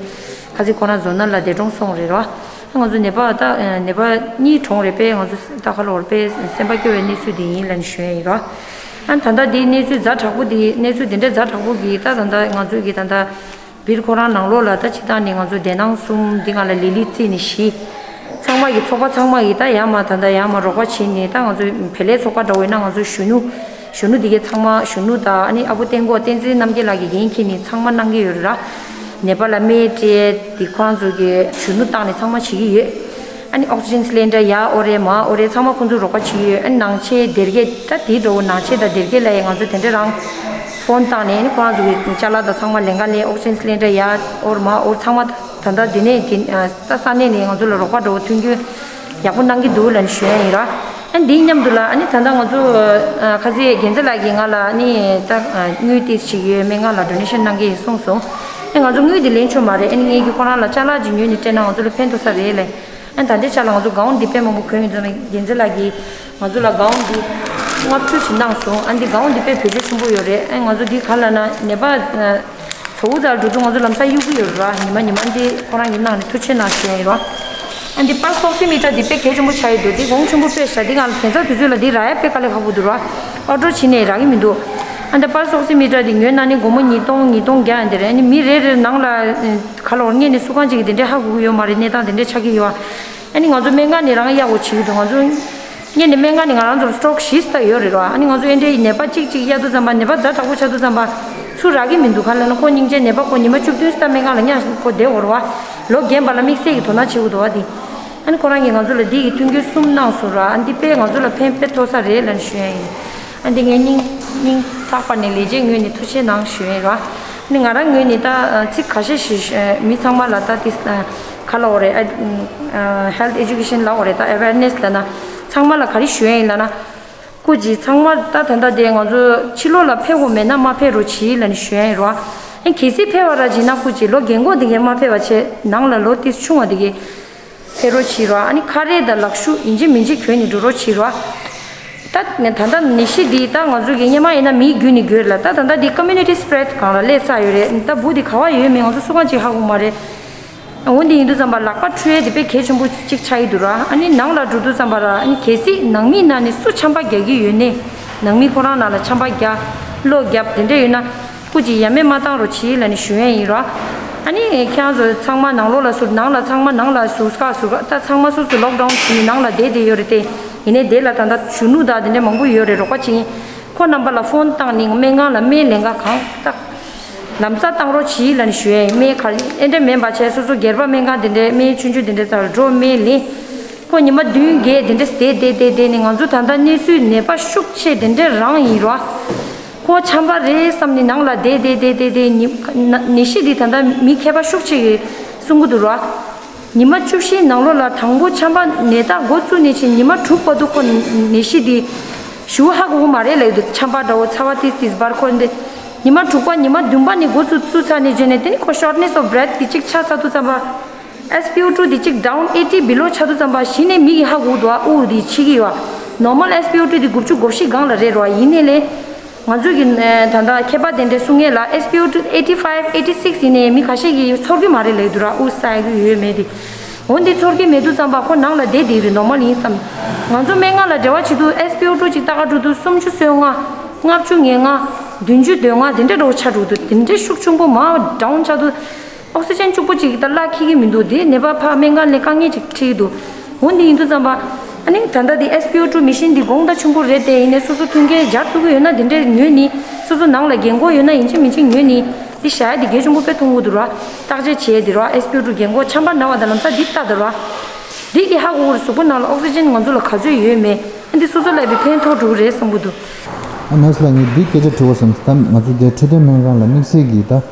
ཁ་སང་ཁོ་རང་ཛོ་ནལ་ལ་འདས་གྲོངས་སོང་རེད་ར། ང་ཚོ་ནད་པ་ད་ནད་པ་གཉིས་གྲོངས་རེད་པས། ང་ཚོ་ད་ག་ལོར་པས་སེམས་པ་སྐྱོ་བའི་གནས་ཚུལ་འདི་ཡིན་ལབ་ནས་ཞུ་ཡ་ཡིན་ར། ཨ་ད་ལྟ་འདིའི་གནས་ཚུལ་ཛ་དྲག་པོ་འདི་གནས་ཚུལ་འདི་འདྲའི་ཛ་དྲག་པོ་གི་ད་ད་ལྟ་ང་ཚོ་གི་ད་ལྟ་སྦིར་ཁོ་རང་ནང་ལོགས་ལ་ད་སྤྱི་བཏང་ནས་ང་ཚོ་བདེ་སྣང་གསུམ་འདི་སྒང་ལ་ལི་ལི་རྩིས་ནས་བཞི། ཚང་མ་གི་ཚོགས་པ་ཚང་མ་གི་ད་ཡར་མར་ད་ལྟ་ཡར་མར་རོགས་པ་བྱས་ནས་ད་ང་ཚོ་བལ་ལས་ཚོགས་པ་འདྲ་བོ་ཡིན་ན་ང་ཚོ་གཞོན་ནུ། གཞོན་ནུ་འདི་གའི་ཚང་མ་གཞོན་ནུ་དང་ཨ་ནི་ཨ་བུ་བསྟན་འགོག་བསྟན་འཛིན་རྣམ་རྒྱལ་ལགས་ཀྱིས་འགན་འཁྱེར་ནས་ཚང་མ་གནང་གི་ཡོད་རེད་ར། ནད་པ་ལ་སྨན་སྤྲད་དེ་ཁོ་རང་ཚོ་གི་གཞོན་ནུ་བཏང་ནས་ཚང་མ་བྱེད་ཀྱི་ཡོད། ཨ་ནི་ཨོག་སི་ཇན་སི་ལིན་ཌར་ཡར་དབོར་རེད་མར་དབོར་རེད་ཚང་མ་ཁོང་ཚོས་རོགས་པ་བྱེད་ཀྱི་ཡོད། ཨ་ནི་ནང་ཆེན་སྡེར་ཀས་ད་དེའི་འགྲོ་ནང་ཆེན་དང་སྡེར་ཀས་ལ་ཡང་ང་ཚོ་དེ་འདྲ་རང་ཕོན་བཏང་ནས་ཨ་ནི་ཁོ་རང་ཚོ་གི་ཅ་ལག་དང་ཚང་མ་ལེན་ག་ལེན་ཨོག་སི་ཇན་སི་ལིན་ཌར་ཡར་དབོར་མར་དབོར་ཚང་མ་ད་ལྟ་འདི་ནས་ཀྱི་ད་ས་གནས་ནས་ང་ཚོ་ལ་རོགས་པ་འགྲོ་མཐུན་རྐྱེན་ཡག་པོ་གནང་གི་འདུག་ལབ་ནས་ཞུ་ཡ་ཡིན་ར། ཨ་འདིའི་མཉམ་དུ་ལ་ཨ་ནི་ད་ལྟ་ང་ཚོ་ཨ་ཁ་སང་འགན་འཛིན་ལགས་ཀྱིས་ང་ལ་ཨ་ནི་ད་དངུལ་ཏོག་ཙམ་ཞིག་ཡོད་སྨན་ཁང་ལ་ཌོ་ནེ་ཤན་གནང་གི་ཡིན་གསུངས་སོང་། ཨ་ང་ཚོ་དངུལ་དེ་ལེན་ཆོག་མ་རེད། ཨ་ནི་ངས་ཀྱི་ཁོ་རང་ལ་ཅ་ལག་ཅིག་ཉོས་ནས་སྤྲད་ན་ང་ཚོ་ལ་ཕན་ཐོགས་ས་རེད་ལབ། ཨ་ད་ལྟའི་ཆ་ལ་ང་ཚོ་གའོན་འདི་དཔེ་མང་པོ་གོན་ཡོད་འདུག་ན་འགན་འཛིན་ལགས་ཀྱིས་ང་ཚོ་ལ་གའོན་འདི་ལྔ་བཅུ་ཞིག་གནང་སོང་། ཨ་འདི་གའོན་འདི་དཔེ་བེད་སྤྱོད་ཆེན་པོ་ཡོད་རེད། ཨ་ང་ཚོ་འདི་ག་ལབ་ན་ནད་པ་ཚོ་བུ་ཚ་འགྲོ་དུས་ང་ཚོ་ལམ་སང་གཡུག་གི་ཡོད་ར། ཉི་མ་ཉི་མ་འདི་ཁོ་རང་གིས་གནང་ནས་ཐུགས་རྗེ་གནང་ཞུ་ཡ་ཡིན་ར། ཨ་འདི་པལ་སི་ཨོག་སི་མི་ཊར་འདི་དཔེ་གལ་ཆེན་པོ་ཆགས་ཡོད་འདུག་འདི་གོང་ཆེན་པོ་དཔེ་ཤ་འདི་གང་ལ་དེང་སང་དུས་ཚོད་ལ་འདི་རག་ཡ་དཔེ་དཀའ་ལས་ཁག་པོ་འདུག་ར། ཨོ་ཌར་བྱས་ནས་རག་གི་མི་འདུག་ཨ་འདི་པལ་སི་ཨོག་སི་མི་ཊར་འདི་ཉོས་ན་ནི་སྒོར་མོ་ཉིས་སྟོང་ཉིས་སྟོང་བརྒྱ་ཡང་འདི་རེད། ཨ་ནི་མི་རེ་རེ་ནང་ལ་ག་ལ་བར་ངས་ནི་སུ་གང་ཅིག་གིས་འདི་འདྲའི་ཧ་གོ་གི་ཡོད་མ་རེད། གནས་སྟངས་འདི་འདྲའི་ཆགས་ཀྱི་ཡོད། ཨ་ནི་ང་ཚོ་སྨན་ཁང་ནས་རང་གཡར་དགོས་བྱེད་ཀྱི་འདུག་ང་ཚོ་སྔོན་ནས་སྨན་ཁང་ནས་ང་རང་ཚོར་སི་ཊོག་བཞི་ཙམ་ཡོད་རེད་ར། ཨ་ནི་ང་ཚོ་ཨེ་འདྲའི་ནད་པ་གཅིག་གཅིག་གཡར་དུས་ཙམ་པ་ནད་པ་ཛ་དྲག་པོ་ཆགས་དུས་ཙམ་པ་ཚུར་རག་གི་མི་འདུག་ག་ལབ་ན་ཁོ་སྙིང་རྗེ་ནད་པ་ཁོ་ཉི་མ་བཅུ་བདུན་ཙམ་སྨན་ཁང་ལ་ཉར་ཁོ་བསྡད་ཡོད་རེད་བ། ལོ་རྒན་པ་ལ་དམིགས་བསལ་གྱི་དོ་སྣང་བྱེད་དགོས་འདུག་བ་དེ། ཨ་ནི་ཁོ་རང་གིས་ང་ཚོ་ལ་འདི་ཡི་མཐུན་རྐྱེན་གསུམ་གནང་སོང་ར། ཨ་འདི་དཔེ་ང་ཚོ་ལ་ཕན་དཔེ་ཐོགས་ས་རེད་ལབ་ནས་ཞུ་ཡ་ཡིན། ཨ་འདི་ངའི་སྙིང་སྙིང་ཐག་པ་ནས་ལས་བྱེད་ངོས་ནས་ཐུགས་རྗེ་གནང་ཞུ་ཡ་ཡིན་ར། ཨ་ནི་ང་རང་ངོས་ནས་ད་ཚིག་ཁ་ཤས་ཤིག་མི་ཚང་མ་ལ་ད་དེ་ག་ལབ་དགོས་རེད། ཨ་ཧེལ་ཐི་ཨེ་ཌུ་ཀེ་ཤན་ལབ་དགོས་རེད། ད་ཨེ་ཝེར་ནེ་སི་ལབ་ན་ཚང་མ་ལ་ག་རེ་ཞུ་ཡ་ཡིན་ལབ་ན། སྐུ་མཁྱེན་ཚང་མ་ད་ད་ལྟ་དེ་ང་ཚོ་ཕྱི་ལོགས་ལ་ཕེབས་དགོས་མེད་ན་མ་ཕེབས་རོགས་བྱེད་ལབ་ནས་ཞུ་ཡ་ཡིན་རོ། ཨ་གལ་སྲིད་ཕེབས་པ་ར་བྱེད་ན་སྐུ་མཁྱེན་ལོ་རྒན་གོག་དེ་གས་མ་ཕེབས་པ་བྱས་ནང་ལ་ལོ་ཏིས་ཆུང་བ་དེ་གས་ཕེབས་རོགས་བྱེད་རོ། ཨ་ནི་ཁ་རས་དང་ལག་ཤུབས་ཡིན་གཅིག་མིན་གཅིག་གྱོན་ནས་འགྲོ་རོགས་བྱེད་རོ། ད་ད་ལྟ་ནད་གཞི་འདི་ད་ང་ཚོ་གི་སྔོན་མ་ཡིན་ན་མིའི་བརྒྱུད་ནས་འགོས་ལ་ད་ད་ལྟ་འདི་ཀོ་མུ་ནི་ཊི་སི་པི་རེ་ཌི་སྒང་ལ་སླེབས་ཚར་ཡོད་རེད། ད་འབུ་འདི་ག་བ་ཡོད་མེད་ང་ཚོ་སུ་གང་ཅིག་ཧ་གོ་མ་རེད། འོ་འདི་ཡིན་དུས་ཙམ་པ་ལག་པ་འཁྲུ་ཡས་དེ་དཔེ་གལ་ཆེན་པོ་གཅིག་ཆགས་ཀྱི་འདུག་ར། ཨ་ནི་ནང་ལ་འགྲོ་དུས་ཙམ་པ་ར་ཨ་ནི་གལ་སྲིད་ནང་མི་ནང་ནས་སུ་ཆམ་པ་རྒྱག་གི་ཡོད་ནའི་ནང་མི་ཁོ་རང་ནང་ལ་ཆམ་པ་རྒྱག་གློ་རྒྱབ་དེ་འདྲ་ཡོད་ན་སྐུ་མཁྱེན་ཡ་མེད་མ་བཏང་རོགས་བྱེད་ལབ་ནས་ཞུ་ཡས་ཡིན་ར། ཨ་ནི་ཁྱེད་རང་ཚོ་ཚང་མ་ནང་ལོགས་ལ་ཟུར། ནང་ལ་ཚང་མ་ནང་ལ་ཟུར་ཁ་ཟུར་ཁ། ད་ཚང་མ་སོ་སོ་ལོག་ཌའུན་བྱས་ནས་ནང་ལ་བསྡད་བསྡད་ཡོད་རེད་དེ། ཡིན་ནའི་དེ་ལ་ད་ལྟ་གཞོན་ནུ་དང་དེ་འདྲ་མང་པོ་ཡོད་རེད། རོགས་པ་བྱེད་མཁན་ཁོ་རྣམ་པ་ལ་ཕོན་བཏང་ནས་སྨན་ཁང་ལ་སྨན་ལེན་ག་གང་ལྟ་ལམ་སང་བཏང་རོགས་བྱེད་ལབ་ནས་ཞུ་ཡ་ཡིན། སྨན་ག་ཨེ་འདྲ་མིན་པ་བྱས། སོ་སོ་སྒེར་པ་སྨན་ཁང་དེ་འདྲའི་སྨན་ཆུང་ཆུང་དེ་འདྲའི་ཚོ་ལ་འགྲོ། སྨན་ལེན། ཁོ་ཉི་མ་བདུན་བརྒྱད་དེ་འདྲས་བསྡད་བསྡད་བསྡད་བསྡད་ནས། ང་ཚོ་ད་ལྟ་གནས་ཚུལ་ནད་པ་ཤུགས་ཆེ་དེ་འདྲས་རང་ཡིན་རོ། ཁོ་ཆམ་པ་རེད་བསམ་ནས་ནང་ལ་བསྡད་བསྡད་བསྡད་བསྡད་བསྡད། ཉི་ན་ནད་གཞི་འདི་ད་ལྟ་མི་མཁས་པ་ཤུགས་ཆེ་གིས་གསུང་གི་འདུག་རོ། ཉི་མ་བཅུ་བཞིའི་ནང་ལོགས་ལ་དང་པོ་ཆམ་པ་ནད་རྟགས་འགོ་བཙུགས་ནས་ཕྱིན་ཉི་མ་དྲུག་བར་དུ་ཁོ་ནད་གཞི་འདི་ཞེ་པོ་ཧ་གོ་གི་མ་རེད་ལབ་ཀྱི་འདུག་ཆམ་པ་འདྲ་བོ་ཚ་བ་ཏིས་ཏིས་འབར། ཁོ་འདི་ཉི་མ་དྲུག་པ་ཉི་མ་བདུན་པ་ནས་འགོ་བཙུགས་བཙུགས་ཚར་ནས་རྗེས་ནས་དེ་ནི་ཁོ་shortness of breath འདི་གཅིག་ཆགས་ཚར་དུས་ཙམ་པ། S P O two འདི་གཅིག་down eighty below ཆགས་དུས་ཙམ་པ་གཞི་ནས་མིག་གིས་ཧ་གོ་འདུག་ཨ། དབུགས་འདི་ཆད་ཀྱི་ཡོད། Normal S P O two འདི་དགུ་བཅུ་གོ་བཞི་སྒང་ལ་རེད་རོ། ཡིན་ནའི་ལས་ང་ཚོ་གི་ཨ་ད་ལྟ་མཁས་པ་དེ་འདྲས་གསུང་མཁན་ལ་S P O two eighty five eighty six ཡིན་ནའི་མི་ཁ་ཤས་ཀྱིས་ཚོར་གྱི་མ་རེད་ལབ་འདུག་ར། དབུགས་བསགས་ཀྱི་ཡོད་མེད་དེ། འོ་འདི་ཚོར་གྱི་མེད་དུས་ཙམ་པ་ཁོ་ནང་ལ་བསྡད་བསྡད་རེད། normal ཡིན་བསམ། ང་ཚོ་སྨན་ཁང་ལ་འབྲེལ་བ་བྱེད་དུས་S P O two གཅིག་ལྟ་ག་འགྲོ་དུས་སུམ་ཅུ་སོ་ལྔ། ལྔ་བཅུ་ང་ལྔ། བདུན་ཅུ་དོན་ལྔ་དེ་འདྲ་འདྲ་བོ་ཆགས་འགྲོ་འདུག་དེ་འདྲ་ཤུགས་ཆུང་པོ་མར་down ཆགས་དུས། ཨོག་སི་ཇན་གཅིག་པོ་གཅིག་ད་གླ་འཁེལ་གྱི་མི་འདུག་དེ་ནད་པ་ཕར་སྨན་ཁང་ལ་དཀའ་ངལ་ཅིག་འཕྲད་ཀྱི་འདུག་འོ་འདི་ཡིན་དུས་ཙམ་པ། ཨ་ནི་ད་ལྟ་འདི་S P O two machine འདི་དགོངས་དག་ཆེན་པོ་རེད་དེ། ཡིན་ནའི་སོ་སོ་མཐུན་རྐྱེན་སྦྱར་ཐུབ་ཀྱི་ཡོད་ན་དེ་འདྲ་ཉོས་ནི། སོ་སོ་ནང་ལ་རྒན་གོག་ཡོད་ན་ཡིན་གཅིག་མིན་གཅིག་ཉོས་ནི། འདི་བཞག་ཡ་འདི་གལ་ཆེན་པོ་དཔེ་མཐོང་གི་འདུག་ར། བརྟག་དཔྱད་བྱས་ཏེ་ར། S P O two རྒན་གོག་ཆམ་པ་ན་བ་དང་ལམ་སང་འདི་ལྟ་དང་ར། འདི་གི་ཧ་གོ་གི་རེད། གཟུགས་པོ་ནང་ལ་ཨོག་སི་ཇན་ང་ཚོ་ལ་ག་ཚོད་ཡོད་མེད། ཨ་འདི་སོ་སོ་ལ་ཡང་ཕན་ཐོགས་འགྲོ་གི་རེད་བསམ་གྱི་འདུག་ཨ་ནར་སི་ལགས། ངས་འདི་སྐད་ཆ་དྲི་བ་བསམ། ད་ང་ཚོ་འདིར་འཕྲོད་བསྟེན་སྨན་ཁང་ལ་དམིགས་བསལ་གྱི་ད་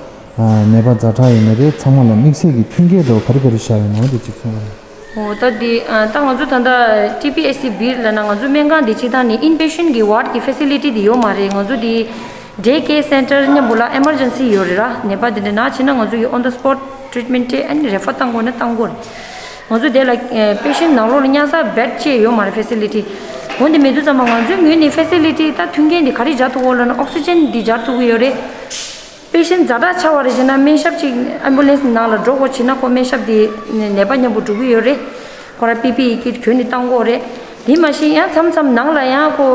ནད་པ་ཛ་དྲག་ཡོད་ན་རེད། ཚང་མ་ལ་དམིགས་བསལ་གྱི་མཐུན་རྐྱེན་འདྲ་བོ་ག་རེ་ག་རེ་བཞག་ཡོད་ན་འོ་དེ་གཅིག་གསུངས་རོགས། འོ་ད་འདི་ཨ་ད་ང་ཚོ་ད་ལྟ་T P S C B ལབ་ན་ང་ཚོ་སྨན་ཁང་འདི་སྤྱིར་བཏང་ནས་inpatient གི་ward གི་facility འདི་ཡོད་མ་རེད། ང་ཚོ་འདི་day care center མཉམ་པོ་ལ་emergency ཡོད་རེད་ར། ནད་པ་འདི་འདྲ་ན་བྱས་ན་ང་ཚོ་གི་on the spot treatment སྤྲད། ཨ་ནི་refer བཏང་དགོས་ན་བཏང་དགོས་རེད། ང་ཚོ་དེ་ལ་patient ནང་ལོགས་ལ་བསྙལ་ས་bed བཅས་ཡོད་མ་རེད། facility འོ་འདི་མེད་དུས་ཙམ་པ་ང་ཚོའི་ངོས་ནས་facility ད་མཐུན་རྐྱེན་འདི་ག་རེ་སྦྱར་ཐུབ་ཀྱི་ཡོད་ལབ་ན་ཨོག་སི་ཇན་འདི་སྦྱར་ཐུབ་ཀྱི་ཡོད་རེད། patient ཛ་དྲག་ཆགས་པ་རེད་བྱས་ན་སྨན་ཞབས་ཅིག་ambulance ནང་ལ་འགྲོ་དགོས་བྱས་ན་ཁོ་སྨན་ཞབས་དེ་ནད་པ་མཉམ་པོ་འགྲོ་གི་ཡོད་རེད། ཁོ་རང་P P E kit གྱོན་ནས་བཏང་དགོས་རེད། དེ་མ་གཞི་ཡང་མཚམས་མཚམས་ནང་ལ་ཡང་ཁོ་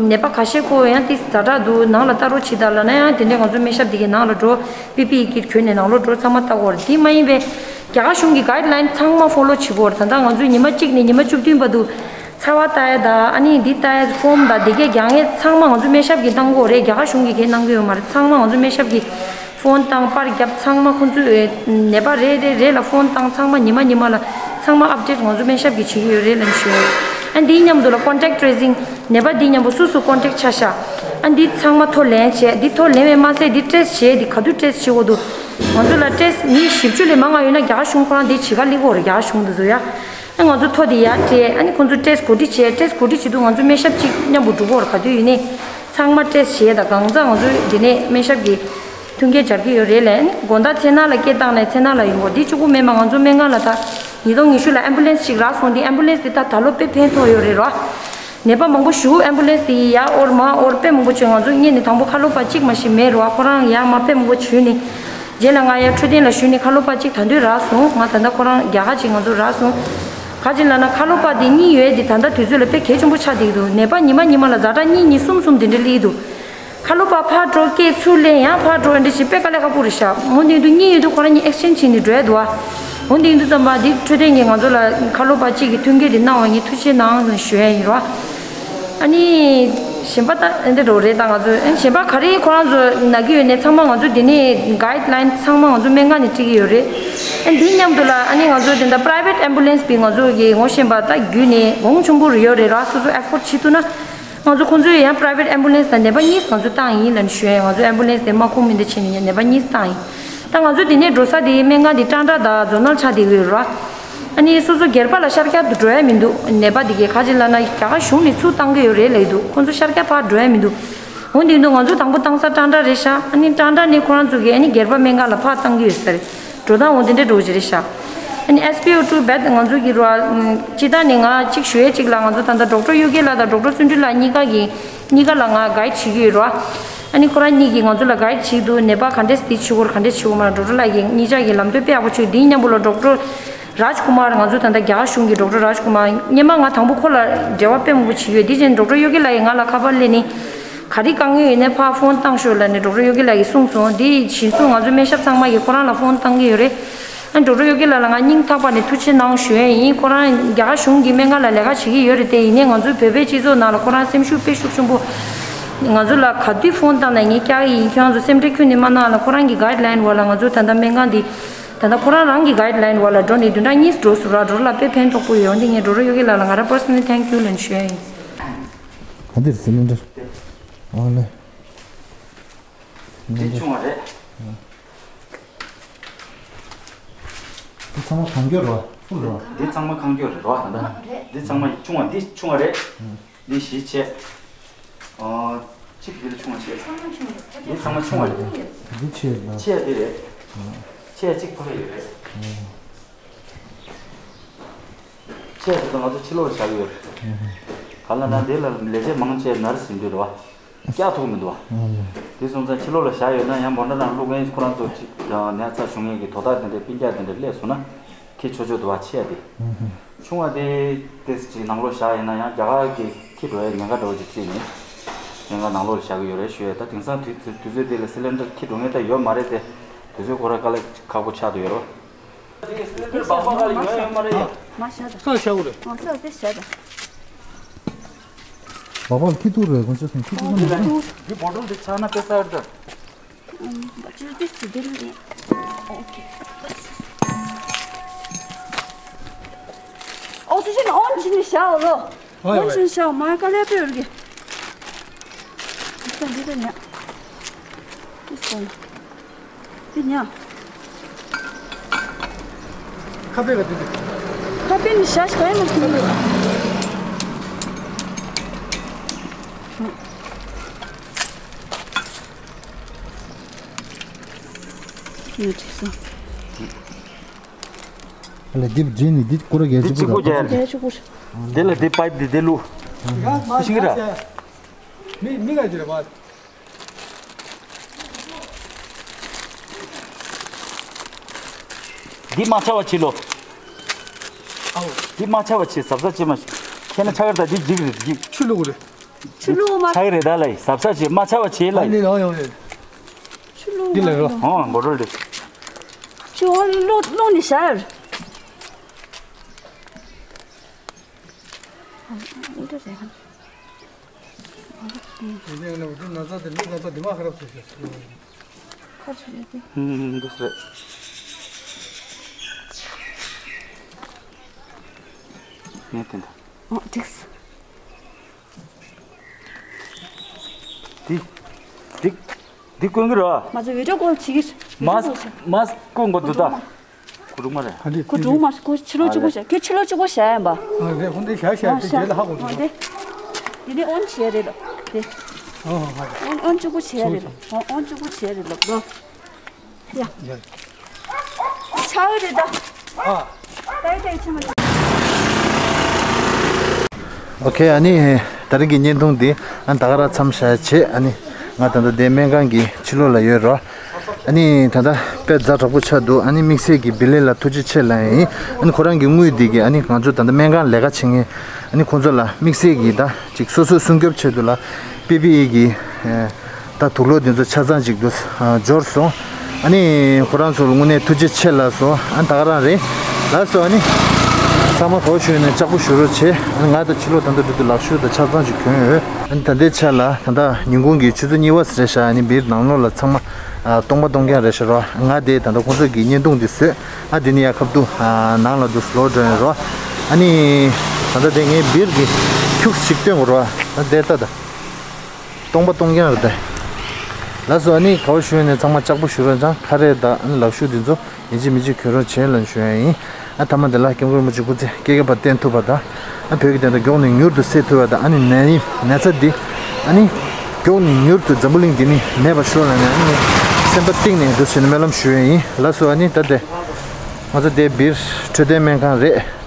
ནད་པ་ཁ་ཤས་ཁོ་ཡང་ཏིས་ཛ་དྲག་འདུག་ནང་ལ་ལྟ་རོགས་བྱེད་དང་ལབ་ན་ཡང་དེ་འདྲས་ང་ཚོ་སྨན་ཞབས་དེ་གའི་ནང་ལ་འགྲོ། P P E kit གྱོན་ནས་ནང་ལོགས་འགྲོ་ཚང་མ་ལྟ་དགོས་རེད། དེ་མ་ཡིན་པའི་རྒྱ་གར་གཞུང་གི་guideline ཚང་མ་follow བྱེད་དགོས་རེད། ད་ལྟ་ང་ཚོས་ཉི་མ་གཅིག་ནས་ཉི་མ་བཅུ་བདུན་བར་དུ་ཚ་བ་ལྟ་ཡ་དང་ཨ་ནི་འདི་ལྟ་ཡ་form དང་དེ་གའི་རྒྱག་མཁན་ཚང་མ་ང་ཚོ་སྨན་ཞབས་ཀྱིས་བཏང་དགོས་རེད། རྒྱ་གར་གཞུང་གིས་གའི་གནང་གི་ཡོད་མ་རེད། ཚང་མ་ང་ཚོ་སྨན་ཞབས་ཀྱིས་phone བཏང་པར་བརྒྱབ། ཚང་མ་ཁོང་ཚོས་ནད་པ་རེ་རེ་རེ་ལ་phone བཏང་། ཚང་མ་ཉི་མ་ཉི་མ་ལ་ཚང་མ་update ང་ཚོ་སྨན་ཞབས་ཀྱིས་བྱེད་ཀྱི་ཡོད་རེད་ལབ་ཞུ། ཨ་འདིའི་མཉམ་དུ་ལ་contact tracing ནད་པ་འདིའི་མཉམ་པོ་སུ་སུ་contact ཆགས་ཤག་ཨ་འདི་ཚང་མ་ཐོ་ལེན་བྱས། འདི་ཐོ་ལེན་པའི་མ་ཚད་འདི་test བྱས། འདི་ག་དུས་test བྱེད་དགོས་འདུག་ང་ཚོ་ལ་test ཉིན་བཞི་བཅུ་ལས་མང་བ་ཡོད་ན་རྒྱ་གར་གཞུང་ཁོ་རང་འདི་བྱེད་ག་སླེབས་ཀྱི་ཡོད་རེད། རྒྱ་གར་གཞུང་འདི་ཚོ་ཡ། ཨ་ང་ཚོ་ཐོ་འདི་ཡར་སྤྲད། ཨ་ནི་ཁོང་ཚོ་test གོ་སྒྲིག་བྱས། test གོ་སྒྲིག་བྱེད་དུས་ང་ཚོ་སྨན་ཞབས་གཅིག་མཉམ་པོ་འགྲོ་གི་ཡོད་རེད། ག་དུས་ཡིན་ནའི་ཚང་མ་test བྱས་དང་གང་ཚང་ང་ཚོ་འདི་ནས་སྨན་ཞབས་ཀྱི་མཐུན་རྐྱེན་སྦྱར་གྱི་ཡོད་རེད་ལབ། ཨ་ནི་དགོང་དག་མཚན་ནག་ལ་སྐད་བཏང་ནས་མཚན་ནག་ལ་ཡོང་གི་ཡོད་རེད། འདི་གཅིག་པུ་མིན་པ་ང་ཚོ་སྨན་ཁང་ལ་ད་ཉིས་སྟོང་ཉི་ཤུ་ལ་ambulance གཅིག་རག་སོང་། འདི་ambulance འདི་ད་ད་ལོ་དཔེ་ཕན་ཐོགས་ཡོད་རེད་རོ། ནད་པ་མང་པོ་ཞིག་ambulance དེ་ཡར་དབོར་མར་དབོར་དཔེ་མང་པོ་བྱས། ང་ཚོ་སྔོན་ནས་དང་པོ་ཁ་ལོ་པ་གཅིག་མ་ཞིག་མེད་རེད་བ། ཁོ་རང་ཡར་མར་དཔེ་མང་པོ་བྱས་ནས་རྗེས་ལ་ང་ཡར་འཕྲོད་བསྟེན་ལ་ཞུས་ནས་ཁ་ལོ་པ་གཅིག་ད་དུང་རག་སོང་། ང་ད་ལྟ་ཁོ་རང་རྒྱ་གར་གཅིག་ང་ཚོ་རག་སོང་། ག་ཅི་ལབ་ན་ཁ་ལོ་པ་དེ་གཉིས་ཡོད་དེ་ད་ལྟ་དུས་ཚོད་ལ་དཔེ་གལ་ཆེན་པོ་ཆགས་བསྡད་ཀྱི་འདུག་ནད་པ་ཉི་མ་ཉི་མ་ལ་ཛ་དྲག་གཉིས་གཉིས་གསུམ་གསུམ་དེ་འདྲ་སླེབས་ཀྱི་འདུག་ཁ་ལོ་པ་ཕར་འགྲོ། སྐད་ཚུར་ལེན། ཡང་ཕར་འགྲོ། འདི་བྱེད་དཔེ་དཀའ་ལས་ཁག་པོ་རེད་ཤག་འོ་འདི་འདུག་གཉིས་ཡོད་དུས་ཁོ་རང་གཉིས་exchange བྱས་ནས་འགྲོ་ཡ་འདུག་ཨ། འོ་འདི་འདུག་ཙམ་པ་འདི་འཕྲོད་བསྟེན་གྱིས་ང་ཚོ་ལ་ཁ་ལོ་པ་གཅིག་གི་མཐུན་རྐྱེན་འདི་གནང་བ་ངས་ཐུགས་རྗེ་གནང་ཞུ་ཡ་ཡིན་རོ། ཨ་ནི་གཞན་པ་ད་འདི་འདྲ་རེད། ད་ང་ཚོ་གཞན་པ་ག་རེ་ཁོ་རང་ཚོ་ན་གི་ཡོད་ནའི་ཚང་མ་ང་ཚོ་འདི་ནས་guideline ཚང་མ་ང་ཚོ་སྨན་ཁང་ནས་ཁྲིད་ཀྱི་ཡོད་རེད། ཨ་འདིའི་མཉམ་དུ་ལ་ཨ་ནི་ང་ཚོ་དེ་འདྲ་private ambulance པའི་ང་ཚོ་གི་ངོ་ཤེས་པ་ད་བརྒྱུད་ནས་གོང་ཆེན་པོ་རེ་ཡོད་རེད་ར། སོ་སོ་afford བྱེད་ཐུབ་ན། ང་ཚོ་ཁོང་ཚོས་ཡང་private ambulance དང་ནད་པ་གཉིས་ང་ཚོ་བཏང་ཡིན་ལབ་ཞུ་ཡ་ཡིན། ང་ཚོ་ambulance དེ་དམག་ཁོངས་མི་འདི་བྱས་ནས་ནད་པ་གཉིས་བཏང་ཡིན། ད་ང་ཚོ་འདི་ནས་འགྲོ་ས་དེ་སྨན་ཁང་འདི་ཀྲང་ཀྲ་དང་ཛོ་ནལ་ཆགས་བསྡད་ཡོད་ར། ཨ་ནི་སོ་སོ་སྒེར་པ་ལ་ཤར་རྒྱག་ཏུ་འགྲོ་ཡ་མི་འདུག་ནད་པ་འདི་གས་ག་ཅི་ལབ་ན་རྒྱ་གར་གཞུང་ནས་ཚུར་བཏང་གི་ཡོད་རེད་ལབ་ཀྱི་འདུག་ཁོང་ཚོ་ཤར་རྒྱག་ཕར་འགྲོ་ཡ་མི་འདུག་འོ་འདི་འདུག་ང་ཚོ་དང་པོ་བཏང་ས་ཀྲང་ཀྲ་རེད་ཤག་ཨ་ནི་ཀྲང་ཀྲ་ནས་ཁོ་རང་ཚོ་གིས་ཨ་ནི་སྒེར་པ་སྨན་ཁང་ལ་ཕར་བཏང་གི་ཡོད་ས་རེད། འགྲོ་སྟངས་འོ་དེ་འདྲའི་འགྲོ་གི་རེད་ཤག་ཨ་ནི་S P O two bed ང་ཚོ་གི་རོ། སྤྱི་བཏང་ནས་ང་གཅིག་ཞུ་ཡས་གཅིག་ལ་ང་ཚོ་ད་ལྟ་ཌོག་ཊར་གཡུ་སྒེ་ལགས་དང་ཌོག་ཊར་བརྩོན་འགྲུས་ལགས་གཉིས་ཀ་གི་གཉིས་ཀ་ལ་ང་guide བྱེད་ཀྱི་ཡོད་རོ། ཨ་ནི་ཁོ་རང་གཉིས་ཀྱིས་ང་ཚོ་ལ་guide བྱེད་འདུག་ནད་པ་ག་འདྲས་འདི་བྱེད་དགོས་རེད། ག་འདྲས་བྱེད་དགོས་མ་རེད། ཌོག་ཊར་ལགས་ཀྱིས་གཉིས་ཆ་གི་ལམ་སྟོན་དཔེ་ཡག་པོ་བྱུང་། དེའི་མཉམ་པོ་ལ་ཌོག་ཊར་རཱཇ་ཀུ་མར། ང་ཚོ་ད་ལྟ་རྒྱ་གར་གཞུང་གི་ཌོག་ཊར་རཱཇ་ཀུ་མར། སྔོན་མ་ང་དང་པོ་ཁོ་ལ་འབྲེལ་བ་དཔེ་མང་པོ་བྱེད་ཀྱི་ཡོད། དེ་བཞིན་ཌོག་ཊར་གཡུ་སྒེ་ལགས་ཀྱིས་ང་ལ་ཁ་པར་སླེབས་ནས། ག་རེ་དཀའ་ངལ་ཡོད་ནའི་ཕར་ཕོན་བཏང་ཤོག་ལབ་ནས་ཌོག་ཊར་ཡོ་གི་ལགས་ཀྱིས་གསུངས་སོང་། དེ་གཞིར་བཟུང་ང་ཚོ་སྨན་ཞབས་ཚང་མ་གིས་ཁོ་རང་ལ་ཕོན་བཏང་གི་ཡོད་རེད། ཨ་ཌོག་ཊར་ཡོ་གི་ལགས་ལ་ང་སྙིང་ཐག་པ་ནས་ཐུགས་རྗེ་གནང་ཞུ་ཡས་ཡིན། ཁོ་རང་རྒྱ་གར་གཞུང་གི་སྨན་ཁང་ལ་ལས་ཀ་བྱེད་ཀྱི་ཡོད་རེད་དེ། ཡིན་ནའི་ང་ཚོའི་བོད་པའི་སྤྱི་ཚོགས་ནང་ལ་ཁོ་རང་སེམས་ཤུགས་དཔེ་ཤུགས་ཆེན་པོ། ང་ཚོ་ལ་ག་དུས་ཕོན་བཏང་ནའི་ངས་བསྐྱར་གི་ཡིན། ཁྱེད་རང་ཚོ་སེམས་ཁྲལ་ཁྱོན་ནས་མ་གནང་ལབ། ཁོ་རང་གི་གའིཌ་ལའིན་འོག་ལ་ང་ཚོ་ད་ལྟ་སྨན་ཁང་འདི་ད་ལྟ་ཁོ་རང་རང་གི་གའིཌ་ལའིན་འོག་ལ་འགྲོ་ནས་བདུན་ཕྲག་གཉིས་འགྲོ་སོང་ར། ཌོག་ཊར་ལགས་དཔེ་ཕན་ཐོགས་པོ་ཡོད། འོན་ཏེ་ངས་ཌོག་ཊར་ཡོ་གི་ལགས་ལ་ང་རང་པར་སོ་ནལ་ཐེང་ཀིའུ་ལབ་ནས་ཞུ་ཡས་ཡིན། ག་འདིར་སི་ལིན་ཌར། ཨོ་ལེ། འདི་ཆུང་བ་རེད། འདི་ཚང་མ་གང་འགྱོ་རོ། ཕུལ་རོ། འདི་ཚང་མ་གང་འགྱོ་རེད་རོ། ད་ལྟ་འདི་ཚང་མ་ཆུང་བ། འདི་ཆུང་བ་རེད། འདི་བཞི་ཆེ། ཨོ། གཅིག་འདི་ལ་ཆུང་བ་ཆེ། འདི་ཚང་མ་ཆུང་བ་རེད། འདི་ཆེ་ལ། ཆེ་འདི་རེད། ཆེ་གཅིག་ཕ་གི་ཡོད་རེད། ཆེ་དེ་ཚོ་ང་ཚོ་ཕྱི་ལོགས་ལ་བཞག་གི་ཡོད་རེད། ག་ལ་ན་འདི་ལ་ལས་བྱེད་མང་ཆེ་ནར་སི་ཡིན་དུས་རེད་བ། བཀྱག་ཐུབ་མི་འདུག་བ། དེ་སོང་ཙང་ཕྱི་ལོགས་ལ་བཞག་ཡོད་ན་ཡང་མོ་ཊ་ནང་བླུག་མཁན་ཁོ་རང་ཚོ་ཅིག་ཀྱང་ནད་ཚ་བྱུང་མཁན་གྱི་དོ་བདག་དེ་འདྲ་སྤུན་ཀྱག་དེ་འདྲ་སླེབས་སོང་ན་ཁྱེར་ཆོག་ཆོག་འདུག་བ། ཆེ་དེ། ཆུང་བ་དེ་ཏོག་ཙམ་ཅིག་ནང་ལོགས་བཞག་ཡིན་ན་ཡང་རྒྱ་གར་གྱི་འཁྱེར་འགྲོ་ཡའི་ཉེན་ཁ་འདྲ་བོ་ཅིག་བརྩིས་ནས་ཉེན་ཁ་ནང་ལོགས་ལ་བཞག་གི་ཡོད་རེད་ཞུ་ཡས། ད་དེང་སང་དུས་དུས་དུས་ཚོད་དེ་ལ་སི་ལིན་ཌར་འཁྱེར་འགྲོ་མཁན་ད་ཡོད་མ་རེད་དེ། དུས་ཚོད་ཁོ་ར་དཀའ་ལས་ཁག་པོ་ཆགས་བསྡད་ཡོད་རེད་བ། སྦག་སྦག་ལ་ཡོད་ཡོད་མ་རེད་ཡ། མ་བཞག་ད། ས་བཞག་གི་རེད། ཨོ་ས་དེ་བཞག་ད། སྦག་སྦག་ལ་ཁྱི་ཐུག་རེད། དགོངས་ཆ་སོང་། ཁྱི་ཐུག་གི་མ་རེད། འདི་བོ་ཊལ་འདི་ཆག་ན་དཔེ་ས་རེད་ད། ཨམ་བ་ཅི་དེ་སི་དེ་རེད། ཨོ་ཁེ། ཨོག་སི་ཇན་ཨོན་བྱས་ནས་བཞག་རོགས། ཨོན་བྱས་ནས་བཞག་མ་དཀའ་ལས་པོ་ཡོད་གི། འདི་ད་འདི་ད་ཉག་འདི་ཉག་ཁ་པེ་ག་དུས་དུས། ཁ་པེ་ནི་ཤ་ཤ་ཡ་མ་ཐུབ་ནི། ཡོད་ཅིག་སོང་། ཨ་ལས་འདི་བྲིས་ནི་འདི་ཀུ་ར་རྒྱལ་གཅིག་པུ་རྒྱལ། རྒྱལ་གཅིག་པུ། འདི་ལ་འདི་པའིབ་འདི་འདི་བླུགས། ཤིང་ར། མི་མི་ག་ཅི་རེད་བ། འདི་མ་ཆག་པ་བྱེད་ལོ། ཨའོ། འདི་མ་ཆག་པ་བྱེད། གཟབ་གཟབ་བྱེད་མ་བྱེད། ཁྱེད་ན་ཆག་གི་རེད་ད། འདི་འཇིག་རེད་འཇིག་ཆུ་བླུགས་རེད། ཆུ་བླུགས་མ། ཆག་གི་རེད་ད་ལ་ཡི་གཟབ་གཟབ་བྱེད། མ་ཆག་པ་བྱེད་ལ་ཡི། ཨ་ནི་ཡོང་ཡོང་ཡོང་། ཆུ་བླུགས་འདི་ལ་རོ། མ། ཧོ་མོ་ཊར་འདི། ཆུ་བླུགས་བླུགས་ནི་ཤར། འདི་ནས་འདི་ན་ཚ་དེ་ལུག་ན་ཚ་དེ་མ་ཁ་རབ་སོ་ཤོ། ཁ་ཆུ་ཡོད་དེ། ཧུམ་འདུག་སེ་རེད། ངས་དེ་འདྲ། ཨོ་འགྲིགས། འདི་འདི་འདི་བསྐོན་གི་རེད། ང་ཚོ་བི་ཌིའོ་ཀོལ་བྱེད་ཀྱི། མཱ་སི་ཀི་མཱ་སི་ཀི་བསྐོན་དགོས་འདུག་ད། ཁུ་ཀྲུང་མ་རེད། ཨ་འདི་ཁུ་ཀྲུང་མ་ཁུ་ཕྱི་ལོགས་གཅིག་པོ་བཞག་ཁྱོད་ཕྱི་ལོགས་གཅིག་པོ་བཞག་ཡིན་པ། ཨ་རེད། ཁོ་འདི་བཞག་བཞག་དེ་རྗེས་ལ་ཧ་གོ་འདུག་ཨ་འདི་འདི་ནི་ཨོན་བྱས་རེད་ལབ་དེ། ཨོ་ཧ་ཧ། ཨོན་ཨོན་གཅིག་པོ་བྱས་རེད་ལབ། ཨོ་ཨོན་གཅིག་པོ་བྱས་རེད་ལབ་ལོ། ཡ། ཡ། ཆའོ་རེད་ད། ཨ། ད་ཡི་ད་ཡི་ཆ་མ། ཨོ་ཁེ། ཨ་ནི་ད་རིང་གི་བརྙན་ཐུང་འདི་ཨ་ད་ག་རང་མཚམས་བཞག་བྱས། ཨ་ནི་ང་ད་ལྟ་དེ་སྨན་ཁང་གི་ཕྱི་ལོགས་ལ་ཡོད་རོ། ཨ་ནི་ད་ལྟ་དཔེ་ཛ་དྲག་པོ་ཆགས་འདུག་ཨ་ནི་དམིགས་བསལ་གྱི་བི་ལི་ལ་ཐུགས་རྗེ་ཆེ་ལབ་ཡིན། ཨ་ནི་ཁོ་རང་གི་དངུལ་འདི་གི་ཨ་ནི་ང་ཚོ་ད་ལྟ་སྨན་ཁང་ལས་ཀ་བྱེད་མཁན་ཨ་ནི་ཁོང་ཚོ་ལ་དམིགས་བསལ་གྱི་ད་ཅིག་སོ་སོའི་སྲུང་སྐྱོབ་ཆེད་དུ་ལ་པི་པི་ཨི་གི་ད་དུག་ལོག་འདི་ཚོ་ཆ་ཚང་ཅིག་ཏུ་འབྱོར་སོང་། ཨ་ནི་ཁོ་རང་ཚོ་ལ་དངོས་གནས་ཐུགས་རྗེ་ཆེ་ལགས་སོ། ཨ་ནི་ད་ག་རང་རེད་ལགས་སོ། ཨ་ནི་ཚང་མ་གོ་ཞུས་ནས་ལྕགས་པོ་ཞུ་རོགས་བྱེད། ཨ་ནི་ང་ད་ཕྱི་ལོགས་ད་ལྟ་འགྲོ་དུས་ལག་ཤུབས་དང་ཆ་ཚང་ཅིག་གྱོན་ཡོད། ཨ་ནི་ད་ལྟའི་ཆ་ལ་ད་ལྟ་ཉིན་གུང་གི་ཆུ་ཚོད་གཉིས་པ་རེད་ཤག་ཨ་ནི་བིར་ནང་ལོགས་ལ་ཚང་མ་ཨ་སྟོང་པ་སྟོང་རྐྱང་རེད་ཤག་རོ། ང་དེ་ད་ལྟ་ཁོང་ཚོ་གི་བརྙན་ཐུང་འདི་བཟོས། ཨ་དེ་ནི་ཡ་ཁབ་ཏུ་ཨ་ནང་ལ་འདུག་ལོག་འགྲོ་ཡིན་རོ། ཨ་ནི་ད་ལྟ་དེ་ངས་བིར་གི་ཁྱུག་ཞིག་སྟོན་དགོས་རོ། ཨ་དེ་ལྟ་ད། སྟོང་པ་སྟོང་རྐྱང་རེད་དེ། ལགས་སོ། ཨ་ནི་ག་བ་ཞུས་ནས་ཚང་མ་ལྕགས་པོ་ཞུ་རོགས་བྱང་། ཁ་རས་དང་ཨ་ནི་ལག་ཤུབས་འདི་ཚོ་ཡིན་གཅིག་མིན་གཅིག་གྱོན་རོགས་བྱེད་ལབ་ཞུ་ཡ་ཡིན། ཨ་མཐའ་མ་འདི་ལ་སྐྱབས་མགོན་རིན་པོ་ཆེ་སྐུ་ཚེ་བསྐལ་བརྒྱར་བརྟན་ཐུབ་པ་དང་། ཨ་བོད་ཀྱི་བདེན་མཐའ་མགྱོགས་ནས་མྱུར་དུ་སེལ་ཐུབ་པ་དང་། ཨ་ནི་ནད་ཡིན་ནད་ཚ་འདི་ཨ་ནི་མགྱོགས་ནས་མྱུར་དུ་འཛམ་བུ་གླིང་འདི་ནས་མེད་པ་ཤོག་ལབ་ནས་ཨ་ནི་སེམས་པ་གཏིང་ནས་འདུག་ཟེར་ནས་སྨོན་ལམ་ཞུ་ཡ་ཡིན། ལགས་སོ། ཨ་ནི་ད་དེ་ང་ཚོ་དེ་བིར་འཕྲོད་བསྟེན་སྨན་ཁང་རེད།